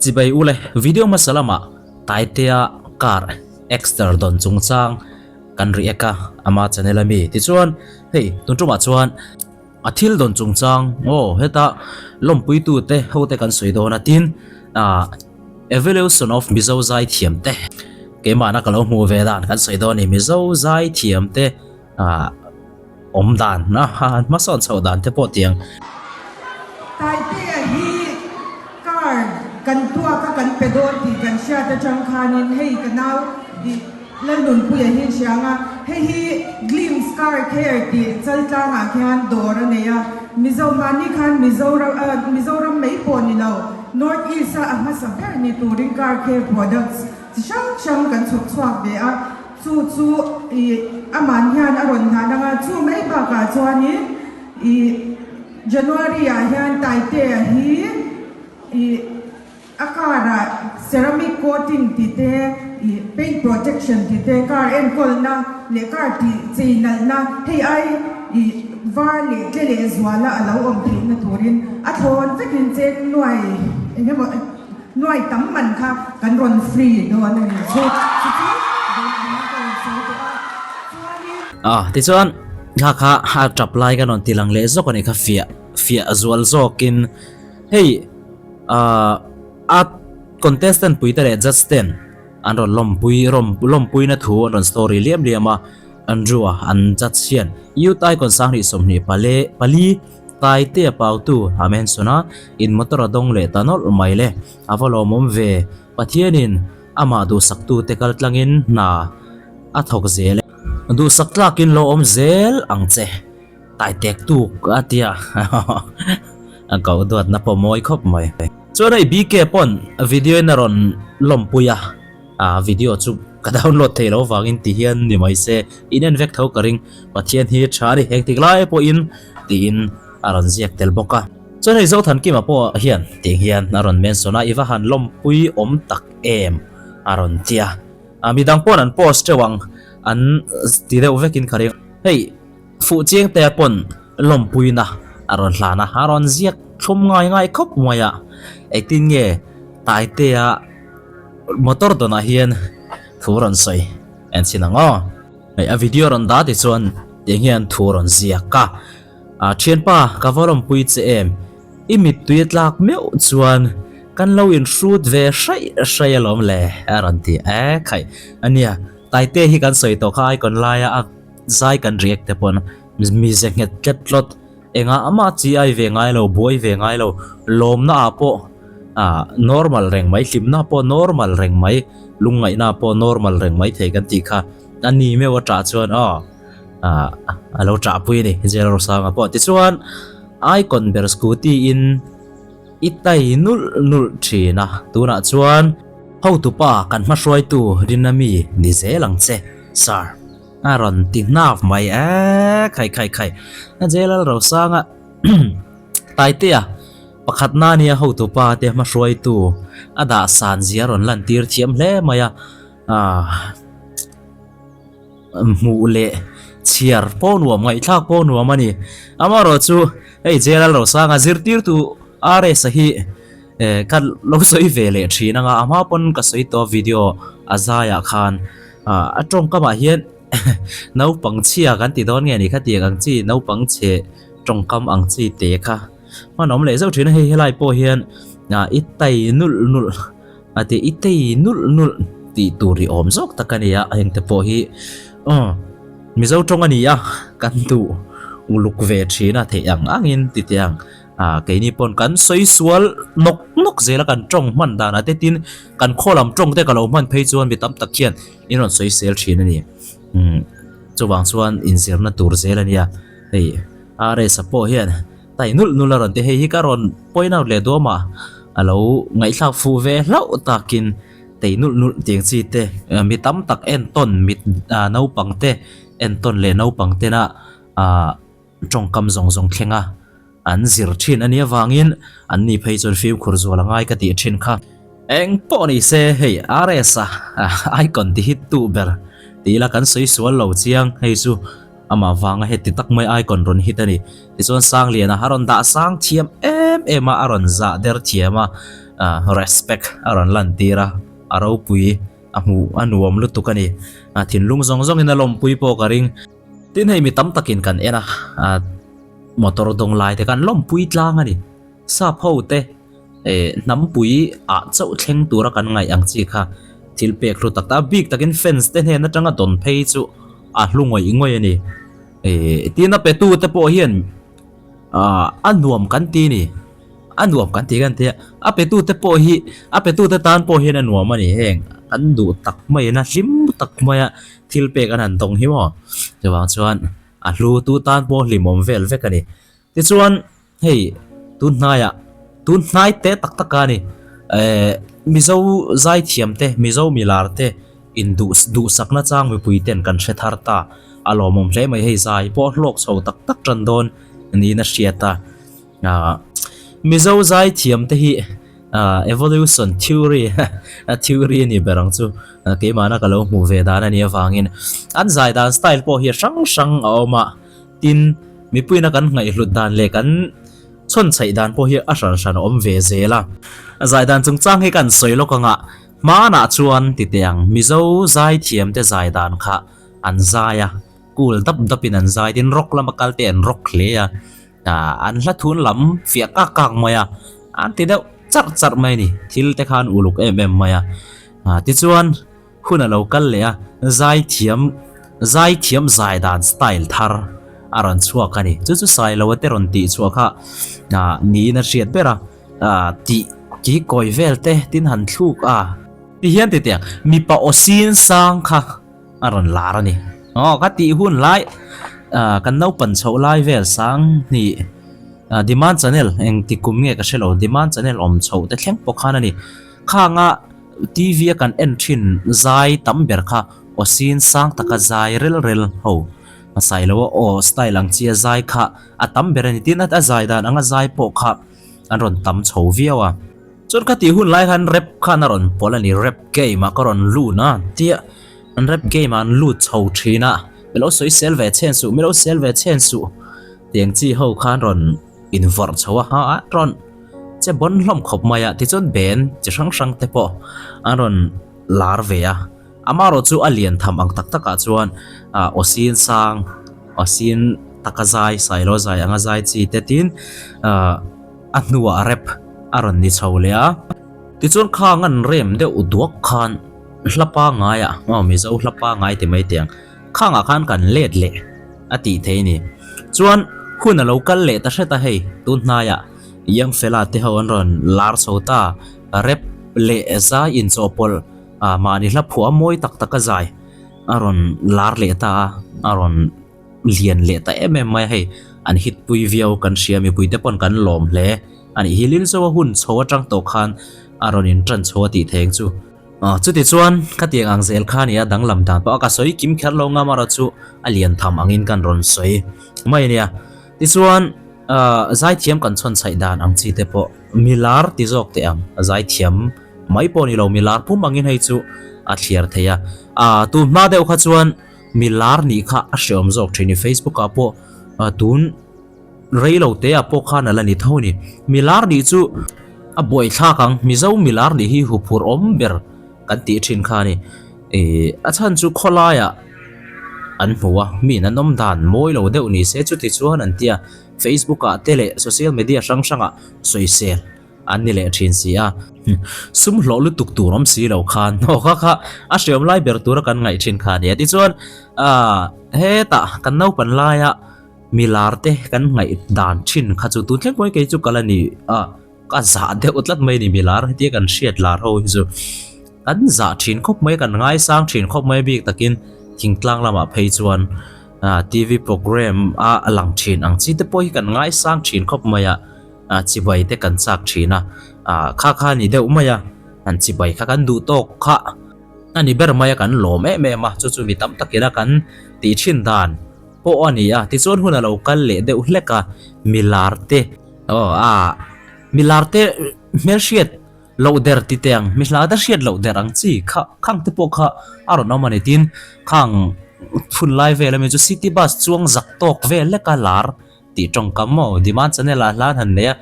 Chibai ule video hmasa lamah Taitea car Exter dawn chungchang kan react a, ama channel ami. Tichuan hei tun tumah chuan a thil dawn chungchang aw heta lawmpuitute hote kan sawi dawn a tin ah Evolution of Mizo zaithiamte keimahna ka lo hmuh ve dan kan sawi dawn a ni. Mizo zaithiamte ah. Awm dan a hmasawn chhoh dan te pawh tiang. Taitea hi car kan tuak a kan pe dawn tih kan hriat atang khanin hei ka nau ih Lalnunpuia hi hriang a, hei hi Glimpse Car Care tih Chaltlangah khian dawr a nei a, Mizo mahni khan Mizoram Mizoram mai pawh ni lo North East a a hmasa ber ni turin car care products chi hrang hrang kan chhawp chhuak ve a. Chu chu ih aman hian a rawn hlan ang a, chu mai bakah chuanin ih January ah hian Taitea hi ih a car ah ceramic coating tih te ih paint protection tih te car enkawlna leh car tih chei nalhna hei ai ih var leh tle leh zuala a lo awm theihna turin a thlawn vekin cheng nuai eng emaw Nuai tam man kha kan rawn free dawn a ni chu chu chu vawiin ka rawn sawi tawh a chuanin. Ah tichuan kha kha a tap lai kan rawn ti lang leh zawk a ni kha fiah fiah zual zawkin hei ah a contestant pui te leh judge ten an rawn lawmpui rawm lawmpui na thu an rawn story liam liam a Andrew a an judge hian Youth Icon 20 pale pali Taitea pautu a mention a, in motor a dawng leh ta nawlh mai le. A va lawmawm ve. Pathianin amah duhsaktute kal tlangin hna a thawk zel e. Duhsak tlakin lo awm zel ang che. Taitek tuk a tia. A koh duatna pawh mawi khawp mai. Chuan hei BK pawn video in a rawn lawmpui a. A video chu ka download thei lo vangin ti hian ni mai se, in en vek tho ka ring. Pathian hi tha a ni, engtik lai pawhin tiin a rawn ziak tel bawk a. Chuan hei Zothankima pawh hian tiang hian a rawn mention a, i va han lawmpui awm tak em a rawn ti a. A midang pawn an post teuh ang an ti deuh vekin ka ring. Hei fuh chiang te pawn lawmpuina a rawn hlan a, a rawn ziak thlum ngai ngai khawp mai a. Engtin nge Taitea Motor dawnah hian thu rawn sawi en chhin ang aw. Hei a video rawn dah ti chuan tiang hian thu rawn ziak a. A thianpa ka va lawmpui che em? I mittui a tlak meuh chuan kan lo in hrut ve hraih hraih alawm le a rawn ti e khaih. Ania Taite hi kan sawi tawh kha icon laia a zai kan react te pawn mize nghet tlet tlawt. Engah amah chi ai ve ngai lo, buai ve ngai lo, lawmna ah pawh ah normal reng mai, hlimna pawh normal reng mai, lungngaihna pawh normal reng mai thei kan tih kha a ni meuh a ṭah chuan aw ah a lo ṭahpui a ni Jail Rosanga pawh. Tichuan Icon ber scooty in i tai nulh nulh ṭhin a, tunah chuan hotupa kan hmahruaitu Rinami ni zel ang che Sir. A rawn ti hnap mai e, khai khai khai. A Jailal Rosanga Taitea pakhat na nia hotupa te hmahruaitu a dah san zia rawn lan tir thiam hle mai a. Ah hmuh leh chhiar pawh nuam ngaihthlak pawh nuam a ni. Amaherawh chu hei Jailal Rosanga zirtirtu RS-a hi eh ka lo sawi ve leh thin anga a hma pawn ka sawi tawh video a zaiah khan. A tawngkamah hian naupang chhia kan ti dawn nge ni kha tiang ang chi naupang chhe tawngkam ang chi te kha hman awm leh zauh thin a hei helai pawh hian i tai nulh nulh a ti i tei nulh nulh tih tur i awm zawk tak a ni a heng te pawh hi aw Mizo tawng a ni a kan duh uluk ve thin a theih ang angin ti teh ang. Ah keini pawn kan sawi sual nawk nawk zel a kan tawng hman danah te tin kan khaw lam tawng te ka lo hman phei chuan mi tam tak hian in rawn sawi sel thin a ni. Umm chuvang chuan inzirna tur zel a nia. Hei RS-a pawh hian tai nulh nulh a rawn ti hei hi ka rawn point out leh duam a a lo ngaihthlak fuh ve hlauh takin tei nulh nulh tiang chi te mi tam tak entawn mit naupang te entawn leh naupang tena ah Tawngkam zawng zawng thlenga an zir thin a nih avangin an ni phei chuan fimkhur zual a ngai ka tih thin kha. Eng pawh ni se hei RS a icon ti hit tu ber ti ila kan sawi sual lo chiang hei chu amah vanga heti tak mai icon rawn hit a ni. Tichuan Sangliana a rawn dah sang thiam em em a, a rawn zah der thiam a. Respect a rawn lantir a, a ropui a hmuh a nuam lutuk a ni. Thinlung zawng zawngin a lawmpui pawh ka ring. Tin hei mi tam takin kan en a, motor dawng lai te khan lawmpui tlang a ni. Sap ho te hnampui ah chauh thleng tura kan ngaih ang chi kha thil pek hlu tak tak a bik takin fans te hnen atanga dawn phei chu a hlu ngawih ngawih a ni. Tin a petu te pawh hian a nuam kan ti a ni. A nuam kan ti kan ti a, a petu te pawh hi a petu te tan pawh hian a nuam a ni heng an duh tak maiin a hlim tak maia thil pek an han dawng hi maw chuvang chuan a hlu tu tan pawh hlimawm vel vek a ni. Tichuan hei tun hnaiah tun hnai te tak tak a ni eh Mizo zaithiam te Mizo milar te induh duhsakna chang mipui ten kan hre thar ta a lawmawm hle mai hei zai pawh a hlawk chho tak tak tan dawn niin a hriat a. Mizo zaithiam te hi evolution theory theory a ni ber ang chu keimahna ka lo hmuh ve dan a nih avangin an zai dan style pawh hi a hrang hrang a awm a tin mipuiina kan ngaihhlut dan leh kan chhawn chhaih dan pawh hi a hran hran a awm ve zel a. Zai dan chungchang hi kan sawi lawk anga hmanah chuan ti teh ang Mizo zaithiam te zai dan kha an zai a cool dap dapin an zai tin rock lama kal te an rock hle a. An hla thun lam fiah kak kak mai a, an ti deuh charh charh mai a ni, thil te khan uluk em em mai a. Tichuan hun a lo kal leh a, zaithiam zaithiam zai dan style thar a rawn chhuak a ni. Chu chu Sailoa te rawn tih chhuah kha niin a hriat ber a, tih ki kawi vel te tin han thluk a. Tihian ti teh ang, mipa aw sin sang kha. A rawn lar a ni. Aw ka tih hun lai ah kan naupan chhoh lai vel sang hnih ah demand channel eng ti kum nge ka hre lo demand channel awm chhoh te thleng pawh khan a ni. Khanga TV a kan en thin zai tam ber kha aw sin sang taka zai rel rel ho a sai lo a aw style ang chi a zai kha a tam ber a ni. Tin a zai dan anga zai pawh kha an rawn tam chho viau a. Chuan ka tih hun lai khan rap khan a rawn pawlh a ni, rap game ah ka rawn lut a tia an rap game ah an lut chho thin a, mi lo sawi sel ve chhen suh, mi lo sel ve chhen suh tiang chi ho khan rawn invawrh chho a ha a rawn che bawn hlawm khawp mai a tichuan band chi hrang hrang te pawh an rawn lar ve a, amaherawh chu a lian tham ang tak tak ah chuan ah aw sin sang aw sin taka zai sailo zai anga zai chi te tin ah. A hnuah rep a rawn ni chho leh a. Tichuan khang an rem deuh duak khan hla pangngai ah aw Mizo hla pangngai ti mai teh ang khangah khan kan let leh a tih thei a ni. Chuan hun a lo kal leh ta hret a hei tun hnaiah Young Fella te ho an rawn lar chho ta rep leh zai inchawhpawlh ah mahni hla phuah mawi tak tak a zai a rawn lar leh ta a a rawn lian leh ta em em mai a hei an hit pui viau kan hria mipui te pawn kan lawm hle a nih hi Lilzo a hun chho atang tawh khan a rawn in tan chho a tih thei ang chu. Aw chuti chuan ka tiang ang zel kha nia danglam dan pawh a ka sawi kim kher lo ngam erawh chu a lian tham angin kan rawn sawi mai a nia tichuan ah zaithiam kan chhawn chhaih dan ang chi te pawh milar ti zawk teh ang zaithiam mai pawh ni lo milar pum angin hei chu a thliar thei a ah tun hma deuh kha chuan Mi lar nih kha a hreawm zawk thin i Facebook ah pawh tun rei lo te ah pawh khan a la ni tho a ni. Mi lar nih chu a buaithlak ang, Mizo mi lar nih hi huphurh awm ber kan tih thin kha a ni. Ih a chhan chu khawlai ah an hmu a, mi in an awm dan mawi lo deuh ni se chuti chuan an tia Facebook ah te leh social media hrang hrang ah sawisel An ni leh thin si a. Sum hlawh lutuk tur awm si lo khan aw kha kha a hreawm lai ber tura kan ngaih thin kha a nia. Tichuan aah hetah kan naupan laia milar te kan ngaih dan thin kha chu tun thleng pawhin kei chu ka la ni a, ka zah deuh tlat mai a ni milar hetia kan hriat lar ho hi chu. Kan zah thin khawp mai, kan ngaisang thin khawp mai bik takin thingtlang lamah phei chuan aah TV programme a lang thin ang chi te pawh hi kan ngaisang thin khawp mai a. Ah chibai te kan chak thin a, ah kha kha ni deuh mai a, an chibai kha kan duh tawk kha a ni ber mai a kan lawm em em a, chu chu mi tam takin a kan tih thin dan pawh a ni a, tichuan hun a lo kal leh deuh hlek a, milar te aw ah milar te hmelhriat loh der ti teh ang, mi hla te hriat loh der ang chi kha khang te pawh kha a rawn awm a ni tin khang hun lai vel ami chu city bus chuang zak tawk vel lek a lar. Tih tawngkam maw? Demand channel ah hlan han nei a,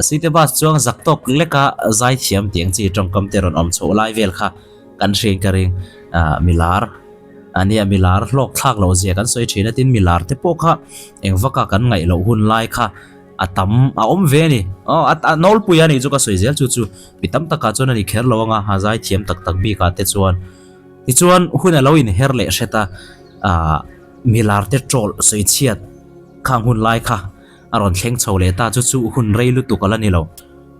City bus chuang zak tawk leka zaithiam tih ang chi tawngkam te rawn awm chhoh lai vel kha kan hriain ka ring. Milar a nia milar hlawk thlak loh zia kan sawi thin a tin milar te pawh kha eng vaka kan ngaih loh hun lai kha a tam a awm ve a ni. Aw a nawlpui a nih chu ka sawi zel chu chu mi tam takah chuan a ni kher lo anga a zaithiam tak tak bikah te chuan tichuan hun a lo inher leh hret a ah milar te tawlh sawi chhiat khang hun lai kha a rawn thleng chho leh ta chu chu hun rei lutuk a la ni lo.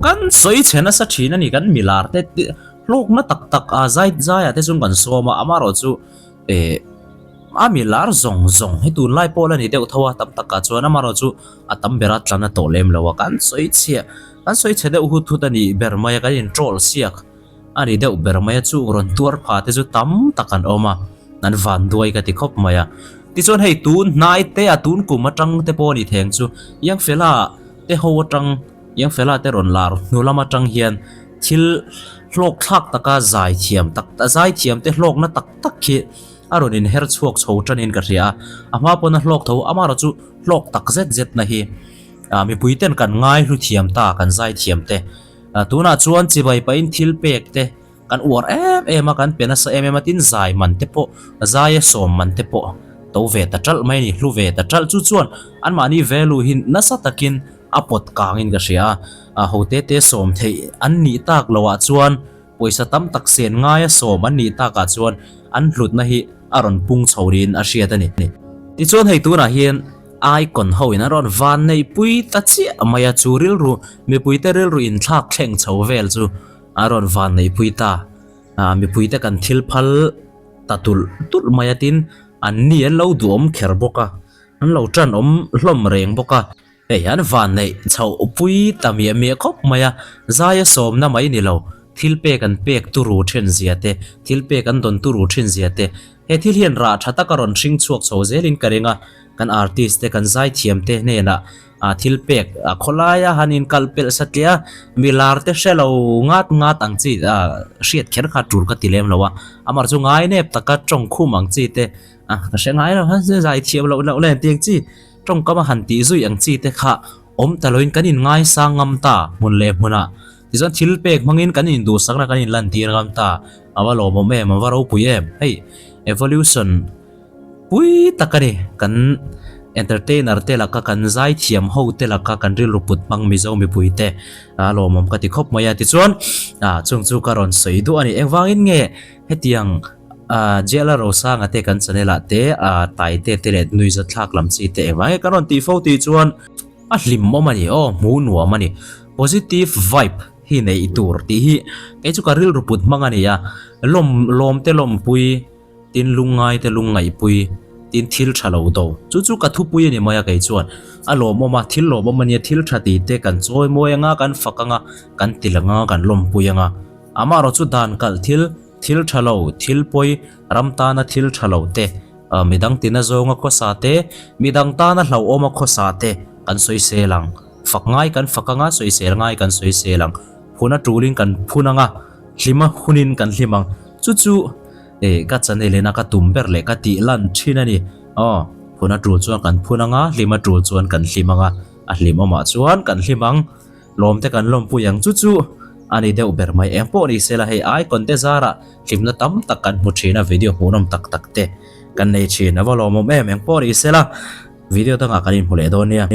Kan sawi chhe nasa thin a ni kan milar te hlawkna tak tak a zai zaiah te chuan kan sawm a amaherawh chu eh a milar zawng zawng hi tunlai pawh la ni deuh tho a tam takah chuan amaherawh chu a tam bera tlan a tawh lem lo a kan sawi chhia kan sawi chhe deuh hut hut a nih ber mai a kan in troll siak a ni deuh ber mai a chung rawn tuar pha te chu tam tak an awm a an van duai ka ti khawp mai a tichuan hei tun hnai te a tun kum atang te pawh a ni theng chu Iangfela te ho atang Iangfela te rawn lar hnu lam atang hian thil hlawk thlak taka zai thiam tak zai thiam te hlawkna tak tak khi a rawn in her chhuak chho tanin ka hria a a hma pawn a hlawk tho amaherawh chu hlawk tak zet zet na hi ah mipui ten kan ngai hlu thiam ta kan zai thiam te ah tunah chuan chibai pahin thil pek te kan uar em em a kan pe nasa em em a tin zai man te pawh zaia sawm man te pawh to ve ta ṭalh mai a ni hlu ve ta ṭalh chu chuan anmahni value hi nasa takin a pawt kangin ka hria a ah ho te te sawm theih an nih tak loh ah chuan pawisa tam tak sen ngaia sawm an nih takah chuan an hlutna hi a rawn pung chho niin a hriat a ni. Tichuan hei tunah hian Icon ho in a rawn van neih pui ta chiah mai a, chu rilru mipuite rilru inthlak thleng chho vel chu a rawn van neih pui ta. Mipuite kan thil phal ta tulh tulh mai a tin an ni an lo duhawm kher bawk a, an lo tanawm hlawm reng bawk a. Hei an vanneih chhoh pui ta miah miah khawp mai a, zaia sawmna mai ni lo, thil pek an pek turu then zia te, thil pek an dawn turu thin zia te, he thil hian rah tha taka rawn hring chhuak chho zelin ka ring a, kan artist te, kan zaithiam te hnenah thil pek a khawlaia han inkal pelh satliah a, mi lar te hre lo ngat ngat ang chi hriat kher kha tul ka ti lem lo a, amah chu ngai nep taka tawngkhum ang chi te ka hre ngai lo, zaithiam loh loh len tih ang chi. Tawngkam a han tih zui ang chi te kha awm ta loin kan inngaisang ngam ta hmun leh hmunah. Tichuan thil pek hmangin kan induhsakna kan inlantir ngam ta. A va lawmawm em, a va ropui em. Hei evolution pui tak a ni. Kan entertainer te laka kan zaithiam ho te laka kan rilru put hmang Mizo mipui te a lawmawm ka ti khawp mai a. Tichuan chung chu ka rawn sawi duh a ni. Engvangin nge hetiang Jela Rosanga te kan channel ah te Taite te leh Nuiza thlak lam chi te engvang nge kan rawn tih fo tih chuan a hlimawm a ni aw hmu nuam a ni positive vibe hi neih tur tih hi kei chu ka rilru put hmang a ni a lawm lawm te lawmpui tin lungngai te lungngaihpui tin thil tha lo do chu chu ka thupui a ni mai a kei chuan a lawmawm a thil lawmawm a nia thil tha tih te kan chawi mawi anga kan fak anga kan ti lang anga kan lawmpui anga amaherawh chu dan kalh thil Thil tha lo, thil pawi, ram tana thil tha lo te, midang tina zawnga khawsa te, midang tana hlauhawma khawsa te kan sawisel ang. Fak ngai kan fak anga, sawisel ngai kan sawisel ang. Phun a tulin kan phun anga, hlima hunin kan hlim ang. Chu chu ka channel ina ka tum ber leh ka tih lan thin a ni. Aw, phun a tul chuan kan phun anga, hlim a tul chuan kan hlim anga, a hlimawmah chuan kan hlim ang. Lawm te kan lawmpui ang chu chu a ni deuh ber mai. Eng pawh ni sela hei icon te zarah hlimna tam tak kan hmu thin a, video hmuhnawm tak tak te kan nei thin. A va lawmawm em, eng pawh ni sela video dangah kan inhmu leh dawn nia.